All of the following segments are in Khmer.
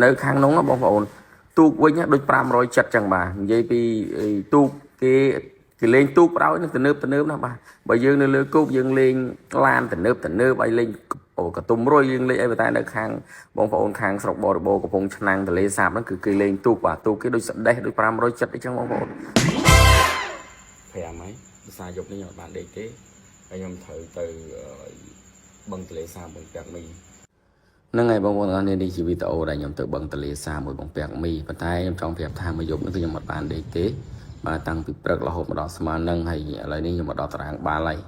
នៅខាងនោះបងប្អូនទូកវិញដូច570ចឹងបាទនិយាយពីទូកគេគេលេងទូកប្រោយនឹងទំនើបទំនើបណាបាទបើយើងនៅលើគោកយើងលេងឡានទំនើបទំនើបឲ្យលេងកតុំរុយយើងលេងអីប៉ុន្តែនៅខាងបងប្អូនខាងស្រុកបរិបូរកំពង់ឆ្នាំងទលេសាបហ្នឹងគឺគេលេងទូកបាទទូកគេដូចស្ដេះដូច570អីចឹងបងប្អូន5ហើយភាសាយប់នេះខ្ញុំអត់បានដេកទេហើយខ្ញុំត្រូវទៅបឹងទលេសាបបងពាក់មី ហ្នឹងហើយបងប្អូនទាំងអស់គ្នានេះជាវីដេអូដែលខ្ញុំទៅបឹងទលេសាបមួយបងពាក់មីប៉ុន្តែខ្ញុំចង់ប្រាប់ថាមួយយប់នេះគឺខ្ញុំអត់បានដេកទេបាទតាំងពីព្រឹករហូតមកដល់ស្មើនឹងហើយឥឡូវនេះខ្ញុំមកដល់តារាងបាល់ហើយ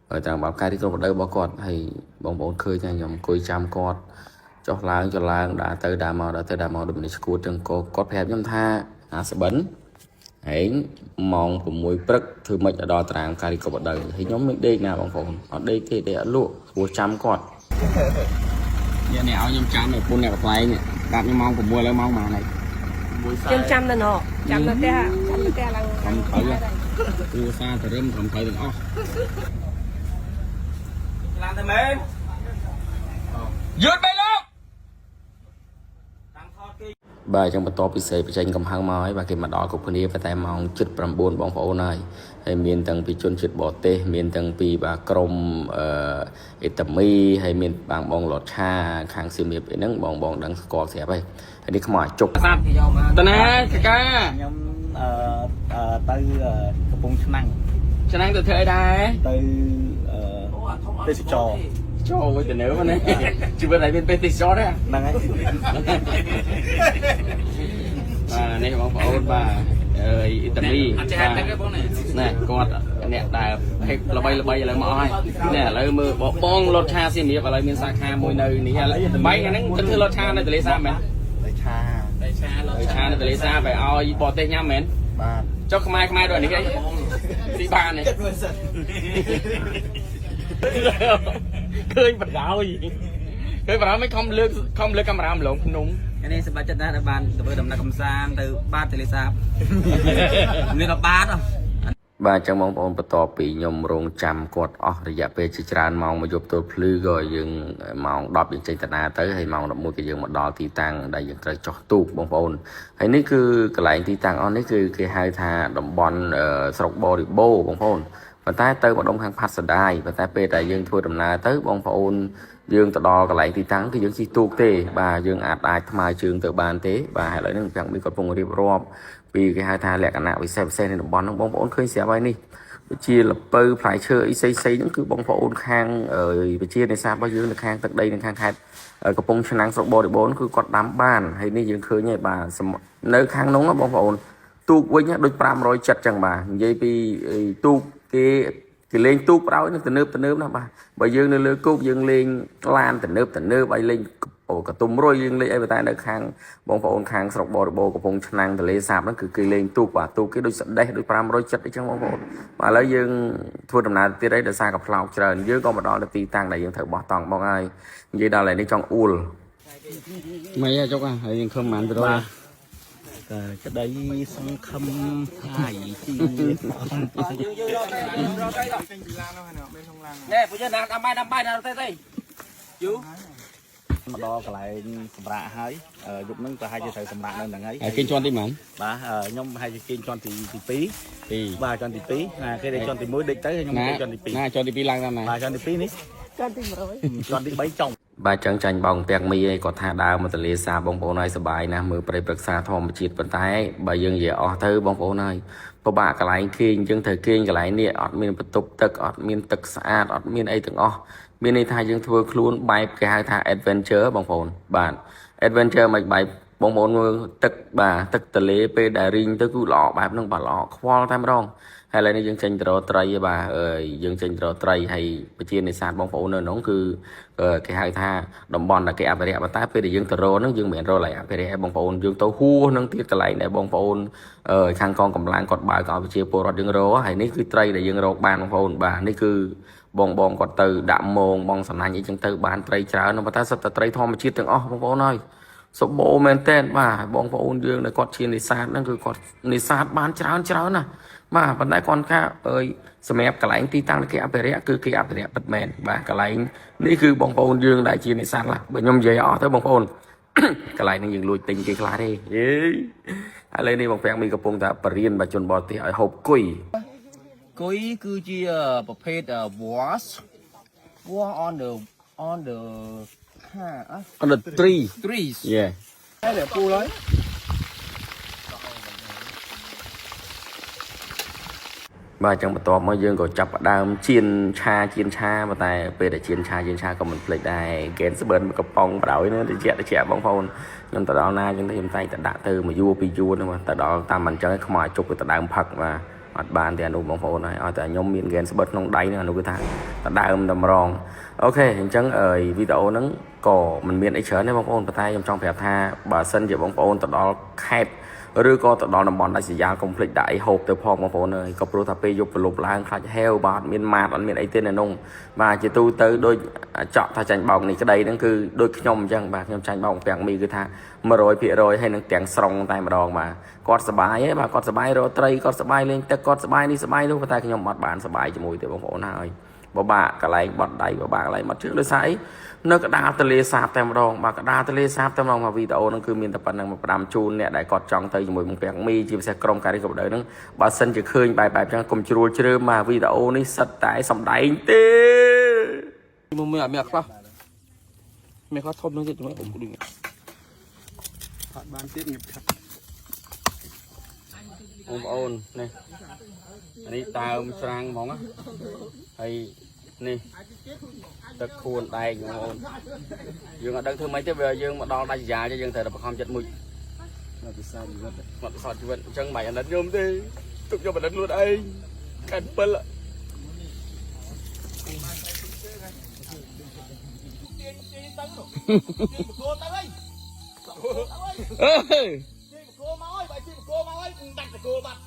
ហើយតារាងបាល់កាយរីគ្រប់រដូវរបស់គាត់ហើយបងប្អូនឃើញថាខ្ញុំអង្គុយចាំគាត់ចុះឡើងចុះឡើងដើរទៅដើរមកដើរទៅដើរមកដូចមនុស្សឈួតចឹងក៏គាត់ប្រាប់ខ្ញុំថាអាស្បិន ហែងម៉ោង6ព្រឹកធ្វើម៉េចឲ្យដល់តារាងការីកុបដៅហើយខ្ញុំមិនដេកណាបងប្អូនអត់ដេកទេដេកអត់លក់ព្រោះចាំគាត់ អ្នកនេះឲ្យខ្ញុំចាំឲ្យពុនអ្នកកន្លែងនេះកាត់ខ្ញុំម៉ោង6ឥឡូវម៉ោងប៉ុន្មានហើយ ខ្ញុំចាំនៅនោះចាំនៅផ្ទះចាំនៅផ្ទះឡើង ត្រឹមត្រូវគ្រួសារតរឹមត្រឹមត្រូវទាំងអស់ ឡានទៅមែនយឺតបែលោក បាទអញ្ចឹងបន្ទាប់ពីសេបញ្ចេញកំហឹងមកហើយបាទគេមកដល់គ្រប់គ្នាប៉ុន្តែម៉ោង7:09បងប្អូនហើយហើយមានទាំងពីជនជាតិបរទេសមានទាំងពីបាទក្រមអឺអេតាមីហើយមានបងបងលតឆាខាងសៀមរាបអីហ្នឹងបងបងដឹងស្គាល់ស្រាប់ហើយហើយនេះខ្មោចជុក សាប់តណាកាកា ខ្ញុំអឺអឺទៅកំពង់ឆ្នាំង ឆ្នាំងទៅធ្វើអីដែរ ទៅអឺទេសចរ ចូលទៅនៅណាជីវិតឯងមានពេលទេសចរទេ ហ្នឹងហើយ បាទនេះបងប្អូនបាទអើយអ៊ីតាលីបាទណែគាត់អ្នកដែលហេតុល្បីល្បីឥឡូវមកអស់ហើយនេះឥឡូវមើលបងលត់ឆាសៀមរាបឥឡូវមានសាខាមួយនៅនេះបាយហ្នឹងទៅធ្វើលត់ឆានៅទលេសាបមែន ទៅឆា ឆានៅទលេសាបឲ្យបរទេសញ៉ាំមែន បាទ ចុះខ្មែរខ្មែរដូចនេះអីស៊ីបានទេឃើញបដ ாய் ឃើញបដ ாய் មិនខំលើកខំលើកកាមេរ៉ាម្លងភ្នំ ថ្ងៃនេះសប្បាយចិត្តណាស់ដែលបានធ្វើដំណើរកម្សាន្តទៅបាតទន្លេសាប មានដល់បាតហ៎ បាទអញ្ចឹងបងប្អូនបន្ទាប់ពីខ្ញុំរងចាំគាត់អស់រយៈពេលជាច្រើនម៉ោងមកយប់ទល់ភ្លឺក៏យើងម៉ោង10យើងចេញតាណាទៅហើយម៉ោង11ក៏យើងមកដល់ទីតាំងដែលយើងត្រូវចុះទូកបងប្អូនហើយនេះគឺកន្លែងទីតាំងអស់នេះគឺគេហៅថាតំបន់ស្រុកបរិបូរបងប្អូនប៉ុន្តែទៅម្ដុំខាងផាត់សដាយប៉ុន្តែពេលដែលយើងធ្វើដំណើរទៅបងប្អូនយើងទៅដល់កន្លែងទីតាំងគឺយើងជិះទូកទេបាទយើងអាចអាចថ្មើរជើងទៅបានទេបាទឥឡូវនេះទាំងមានគាត់កំពុងរៀបរាប់ពីគេហៅថាលក្ខណៈវិសេសពិសេសនៃតំបន់ហ្នឹងបងប្អូនឃើញស្រាប់ហើយនេះដូចជាលពៅផ្លែឈើអីផ្សេងៗហ្នឹងគឺបងប្អូនខាងប្រជានេសាទរបស់យើងនៅខាងទឹកដីនៅខាងខេត្តកំពង់ឆ្នាំងស្រុកបរិបូរណ៍គឺគាត់ដាំបានហើយនេះយើងឃើញហើយបាទនៅខាងនោះបងប្អូនទូកវិញដូច570ចឹងបាទនិយាយពីទូកគេគេលេងទូកប្រោយនឹងទំនើបទំនើបណាបាទបើយើងនៅលើគោកយើងលេងឡានទំនើបទំនើបឲ្យលេងកតុំរុយយើងលេងអីប៉ុន្តែនៅខាងបងប្អូនខាងស្រុកបរិបូរកំពង់ឆ្នាំងទលេសាបហ្នឹងគឺគេលេងទូកបាទទូកគេដូចស្ដេះដូច570អីចឹងបងប្អូនបាទឥឡូវយើងធ្វើដំណើរទៀតអីដោយសារកផ្លោកច្រើនយើងក៏មកដល់ទៅទីតាំងដែលយើងត្រូវបោះតង់បងហើយនិយាយដល់ឥឡូវនេះចង់អួល មិនអីចុកហើយយើងខំប៉ុន្មានទៅ បាទតែក្តីសង្ឃឹមហើយជីវិត ណែពួកយើងណាដាំបាយដាំបាយដល់ទៅទៅយូ មកដល់កន្លែងសម្រាប់ហើយយប់ហ្នឹងប្រហែលជាត្រូវសម្រាប់នៅហ្នឹងហើយ ហើយគេជាន់ទីប៉ុន្មាន បាទខ្ញុំប្រហែលជាគេជាន់ទីទី ពីរ 2បាទជាន់ទី2ណាគេជាន់ទី1ដេកទៅខ្ញុំ ណា គេជាន់ទី ណាជាន់ទី2ឡើងតាមណា 2បាទជាន់ទី2នេះ ជាន់ទី100 ជាន់ទី3ចុង បាទចឹងចាញ់បងពាក់មីឯងគាត់ថាដើរមកទលាសាបបងប្អូនហើយសប្បាយណាស់មើលព្រៃព្រឹក្សាធម្មជាតិប៉ុន្តែបើយើងនិយាយអស់ទៅបងប្អូនហើយពិបាកកន្លែងគេងអញ្ចឹងត្រូវគេងកន្លែងនេះអត់មានបន្ទប់ទឹកអត់មានទឹកស្អាតអត់មានអីទាំងអស់មានន័យថាយើងធ្វើខ្លួនបែបគេហៅថា adventure បងប្អូនបាទ adventure មិនបែបបងប្អូនមើលទឹកបាទទឹកទលេពេលដែលរីងទៅគឺល្អបែបហ្នឹងបាទល្អខ្វល់តែម្ដងហើយឥឡូវនេះយើងចេញទៅរកត្រីឯបាទអើយយើងចេញទៅរកត្រីហើយប្រជានេសាទបងប្អូននៅក្នុងគឺគេហៅថាតំបន់ដែលគេអភិរក្សប៉ុន្តែពេលដែលយើងទៅរកហ្នឹងយើងមិនមែនរកកន្លែងអភិរក្សឯងបងប្អូនយើងទៅហួសហ្នឹងទៀតកន្លែងដែលបងប្អូនខាងកងកម្លាំងគាត់បើកឲ្យប្រជាពលរដ្ឋយើងរកហើយនេះគឺត្រីដែលយើងរកបានបងប្អូនបាទនេះគឺបងបងគាត់ទៅដាក់មងបងសំណាញ់អីចឹងទៅបានត្រីច្រើនប៉ុន្តែសុទ្ធតែត្រីធម្មជាតិទាំងអស់បងប្អូនហើយ សម្បូរមែនតើបាទបងប្អូនយើងដែលគាត់ជានេសាទហ្នឹងគឺគាត់នេសាទបានច្រើនច្រើនណាស់បាទប៉ុន្តែគាត់ថាអើយសម្រាប់កន្លែងទីតាំងដែលគេអភិរក្សគឺគេអភិរក្សពិតមែនបាទកន្លែងនេះគឺបងប្អូនយើងដែលជានេសាទឡាបើខ្ញុំនិយាយអស់ទៅបងប្អូន កន្លែងហ្នឹងយើងលួចទិញគេខ្លះទេយេឥឡូវនេះបងពាំងមីកំពុងតែបរៀនបាទជនបរទេសឲ្យហូបគុយ គុយគឺជាប្រភេទ was was on the ហា on the tree. Trees. Yeah. ហើយពូឡើយ បាទអញ្ចឹងបន្ទាប់មកយើងក៏ចាប់ផ្ដើមចៀនឆាចៀនឆាប៉ុន្តែពេលដែលចៀនឆាចៀនឆាក៏មិនភ្លេចដែរហ្គេនស្បិនមួយកំប៉ុងប្រដោយណាតិចតិចបងប្អូនខ្ញុំទៅដល់ណាអញ្ចឹងទៅខ្ញុំតែងតែដាក់ទៅមួយយួរពីរយួរហ្នឹងបាទទៅដល់តាមអញ្ចឹងខ្មៅជប់ទៅដើមផឹកបាទអត់បានទេអានោះបងប្អូនហើយឲ្យតែខ្ញុំមានហ្គេនស្បិតក្នុងដៃហ្នឹងអានោះគឺថាដដើមតម្រង OK អញ្ចឹងអើយវីដេអូហ្នឹងក៏មិនមានអីច្រើនទេបងប្អូនប៉ុន្តែខ្ញុំចង់ប្រាប់ថាបើសិនជាបងប្អូនទៅដល់ខេត្ត ឬក៏ទៅដល់តំបន់ដាច់ស្រយាលកុំភ្លេចដាក់អីហូបទៅផងបងប្អូនអើយក៏ព្រោះថាពេលយប់ប្រលប់ឡើងខ្លាចហេវបាទមានម៉ាតអត់មានអីទេនៅនោះបាទជាទូទៅដូចចក់ថាចាញ់បោកនេះក្តីហ្នឹងគឺដូចខ្ញុំអញ្ចឹងបាទខ្ញុំចាញ់បោកពាំងមីគឺថា100%ហើយនឹងទាំងស្រុងតែម្ដងបាទគាត់សប្បាយហ៎បាទគាត់សប្បាយរកត្រីគាត់សប្បាយលេងទឹកគាត់សប្បាយនេះសប្បាយនោះប៉ុន្តែខ្ញុំអត់បានសប្បាយជាមួយទេបងប្អូនហើយបបាក់កន្លែងបត់ដៃបបាក់កន្លែងបត់ជើងដោយសារអីនៅកដាលទលេសាបតែម្ដងបាទកដាលទលេសាបតែម្ដងមកវីដេអូហ្នឹងគឺមានតែប៉ុណ្្នឹងមកផ្ដាំជូនអ្នកដែលគាត់ចង់ទៅជាមួយបងពាំងមីជាពិសេសក្រុមការីកបដៅហ្នឹងបើសិនជាឃើញបែបបែបចឹងកុំជ្រួលជ្រើមបាទវីដេអូនេះសិតតែសំដែងទេ មកមានអត់មានខ្លះមានខ្លះធំនឹងទៀតមើលអ៊ំឌី អត់បានទៀតងៀបខាត់ បងប្អូននេះអានេះដើមច្រាំងហ្មងណាហើយនេះទឹកខួនដែកបងប្អូនយើងអត់ដឹងធ្វើម៉េចទេវាយើងមកដល់ដាច់យ៉ាយើងត្រូវតែបង្ខំចិត្តមួយ មកពិសាជីវិត មកពិសោធន៍ជីវិតអញ្ចឹងមិនអាណិតខ្ញុំទេទុកខ្ញុំអាណិតខ្លួនឯងកាន់7អើយ គោមកហើយបើជិះគោមកហើយដាច់តគោបាត់